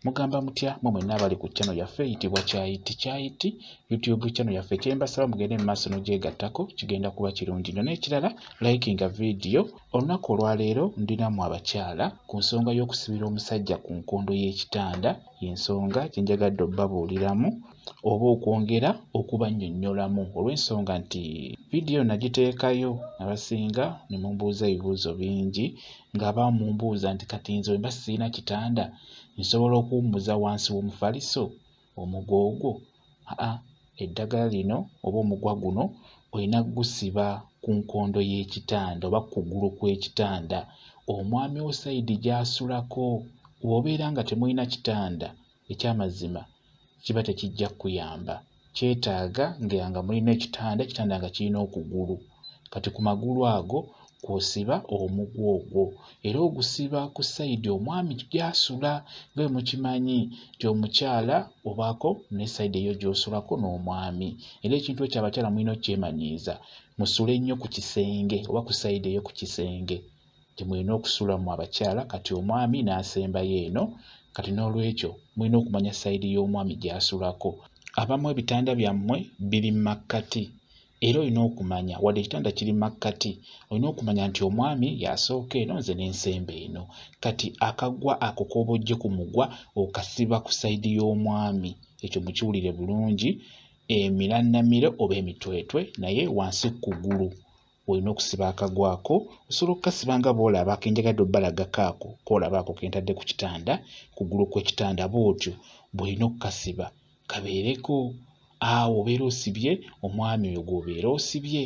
Mugamba mutya mwe mwenna abali ku channel yaffe eyitibwa Kyayiti Kyayiti YouTube channel yaffe. Kyembasaba mugende mu maaso n'ogyegattako, kigenda kuba kirungi nnyo. N'ekirala, likinga vidiyo. Olunaku olwaleero ndinamu abakyala ku nsonga y'okusibira omusajja ku nkondo y'ekitanda, y'ensonga gye njagadde obbabuuliramu oba okwongera okubannyonnyolamu, olw'ensonga nti vidiyo nagiteekayo abasinga ne mumbuuza ebibuuzo bingi, ng'abamu mumbuuza nti kati nze bwe mba sirina kitanda nsobola okuwummuza wansi w'omufaliso omugwa ogwo? Aa, eddagala lino oba omugwa guno olina kugusiba ku nkondo y'ekitanda oba ku kugulu kw'ekitanda omwami wo sayidi gy'asulako. Bw'obeera nga temulina kitanda, ekyamazima kiba tekijja kukuyamba. Kyetaaga nga mulina ekitanda, ekitanda nga kirina okugulu. Kati ku magulu ago kw'osiba omugwa ogwo, era ogusiba ku sayidi omwami gy'asula. Nga bwe mukimanyi nti omukyala obaako ne sayidi eyo gy'osulako n'omwami, era ekintu ekyo abakyala mulina okukyemanyiiza. Musule nnyo ku kisenge oba ku sayidi eyo ku kisenge gye mulina okusulamu abakyala, kati omwami n'asembayo eno. Kati n'olwekyo mulina okumanya sayidi y'omwami gy'asulako. Abamu ebitanda byammwe biri mu makkati, era olina okumanya wadde ekitanda kiri mu makkati, olina okumanya nti omwami y'asooka eno, nze n'ensemba eno. Kati akagwa ako k'oba oggye ku mugwa okasiba ku sayidi y'omwami. Ekyo mukiwulire bulungi, emirannamiro oba emitwetwe, naye wansi ku kugulu olina okusiba akagwa ako. Osobola okukasiba nga bw'olaba ke njagadde obbalagako ako k'olaba ako ke ntadde ku kitanda, kugulu kw'ekitanda, bw'otyo bw'olina okukasiba kabeereko awo obeera osibye omwami oyo gw'obeera osibye.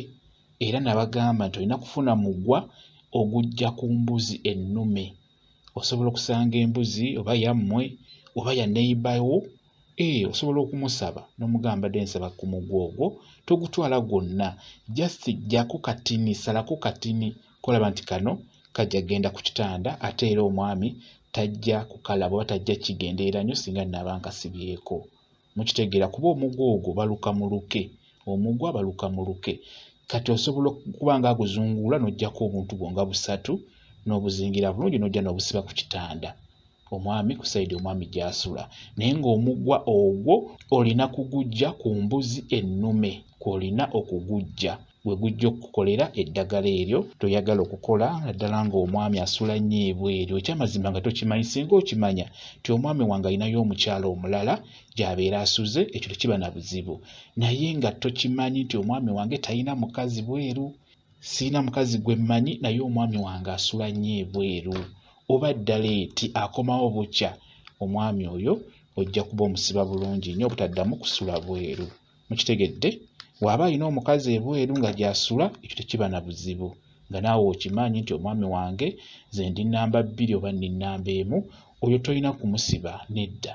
Era nabagamba nti olina kufuna mugwa ogujja ku mbuzi ennume. Osobola okusanga embuzi oba yammwe oba ya neighbour wo, osobola okumusaba n'omugamba mbadde nsaba ku mugwa ogwo. Togutwala gwonna, just ggyako katini, salako katini k'olaba nti kano kajja kgenda ku kitanda, ate era omwami tajja kukalaba oba tajja kigenderera nnyo singa nnaaba nkasibyeko. Mukitegeera? Kuba omugwa ogwo baluka muluke, omugwa baluka muluke. Kati osobola okuba nga aguzungula n'oggyako obuntu bwo nga busatu n'obuzingira bulungi n'ojja n'obusiba ku kitanda omwami ku sayidi omwami gy'asula, naye ng'omugwa ogwo olina kuguggya ku mbuzi ennume, kw'olina okuguggya, gwe gujja okukukolera eddagala eryo ly'oyagala okukola, naddala ng'omwami asula nnyo ebweru. Ekyamazima nga tokimanyi, singa okimanya nti omwami wange alinayo omukyala omulala gy'abeera asuze, ekyo tekiba na buzibu. Naye nga tokimanyi nti omwami wange talina mukazi bweru, sirina mukazi gwe mmanyi, naye omwami wange asula nnyo ebweru, oba ddala eti akomawo bukya, omwami oyo ojja kuba omusiba bulungi nnyo obutaddamu kusula bweru. Mukitegedde? Bw'aba alina omukazi ebweru nga gy'asula, ekyo tekiba na buzibu, nga naawe okimanyi nti omwami wange nze ndi nnamba 2 oba ndi nnamba 1, oyo tolina kumusiba nedda.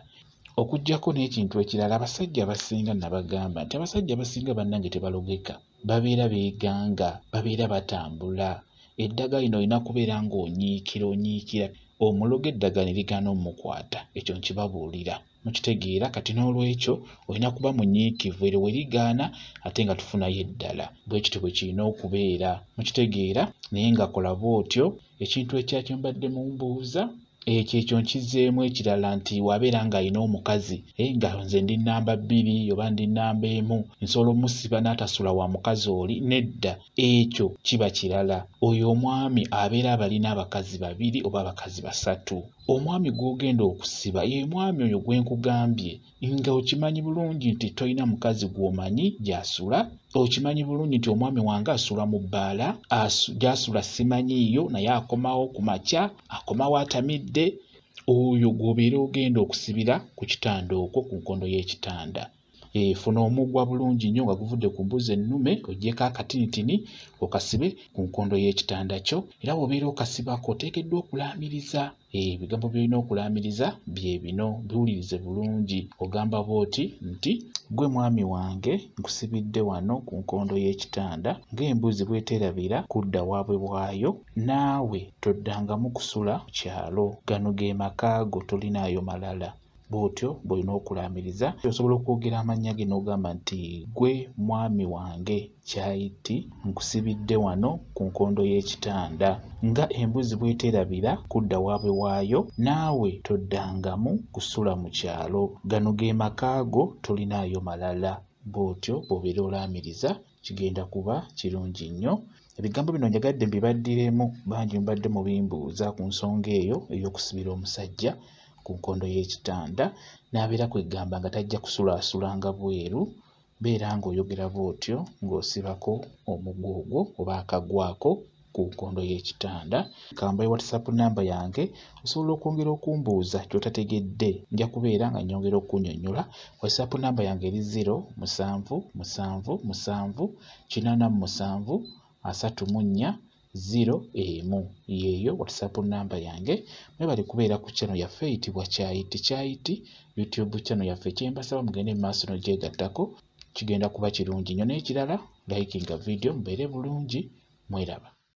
Okuggyako n'ekintu ekirala, abasajja abasinga nabagamba nti abasajja abasinga bannange tebalogeka, babeera beeganga, babeera batambula. Eddagala lino olina kubeera ng'onyiikira onyiikira, omulogo eddagala ne ligaana ommukwata, ekyo nkibabuulira. Mukitegeera? Kati n'olwekyo olina kuba munyiikivu, eryo we ligaana ate nga tufunayo eddala. Bwe kityo bwe kirina okubeera. Mukitegeera? Naye nga kola bw'otyo. Ekintu ekirala kye mbadde mumbuuza, ekyo ekyo nkizzeemu ekirala nti bw'abeera ng'alina omukazi, nga nze ndi nnamba 2 oba ndi nnamba 1, nsobola omusiba n'atasula wa mukazi oli? Nedda, ekyo kiba kirala. Oyo omwami abeera abalina abakazi 2 oba abakazi 3. Omwami gw'ogenda okusiba ye mwami oyo gwe nkugambye, nga okimanyi bulungi nti tolina mukazi gw'omanyi gy'asula, okimanyi bulungi nti omwami wange asula mu bbaala, gy'asula simanyiiyo, naye akomawo ku makya, akomawo atamidde. Oyo gw'obeera ogenda okusibira ku kitanda okwo, ku nkondo y'ekitanda. Funa omugwa bulungi nnyo nga guvudde ku mbuzi ennume, oggyeko akatinitini okasibe ku nkondo y'ekitanda kyo. Era bw'obeera okasibako oteekeddwa okulaamiriza. Ebigambo by'olina okulaamiriza bye bino, biwulirize bulungi. Ogamba bw'oti nti ggwe mwami wange nkusibidde wano ku nkondo y'ekitanda, ng'embuzi bw'eteerabira kudda waabwe bwayo, naawe toddangamu kusula ku kyalo. Gano ge maka go, tolinaayo malala. Bw'otyo bw'olina okulaamiriza. Osobola okwogera amannya ge n'ogamba nti gwe mwami wange Kyayiti, nkusibidde wano ku nkondo y'ekitanda. Nga embuzi bw'eteerabira kudda waabwe waayo, naawe toddangamu kusula mu kyalo. Gano ge maka go, tolinaayo malala. Bw'otyo bw'obeera olaamiriza, kigenda kuba kirungi nnyo. Ebigambo bino njagadde mbibaddiremu, bangi mubadde mubimbuuza ku nsonga eyo ey'okusibira omusajja ku nkondo y'ekitanda n'abeera kwegamba nga tajja kusulaasulanga bweru. Beera ng'oyogera bw'otyo ng'osibako omuguwa ogwo oba akagwako ku nkondo y'ekitanda. Kambaye WhatsApp namba yange, osobola okwongera okumbuuza ky'otategedde, nja kubeera nga nnyongera okunnyonnyola. WhatsApp namba yange eri 0 7 7 7 87 34 0 1. Yeeyo WhatsApp namba yange. Mwebale kubeera ku channel yaffe eyitibwa Kyayiti Kyayiti, YouTube channel yaffe. Kyembasaba mugende mu maaso n'ogyegattako, kigenda kuba kirungi nnyo. N'ekirala, likinga video, mubeere bulungi, mweraba.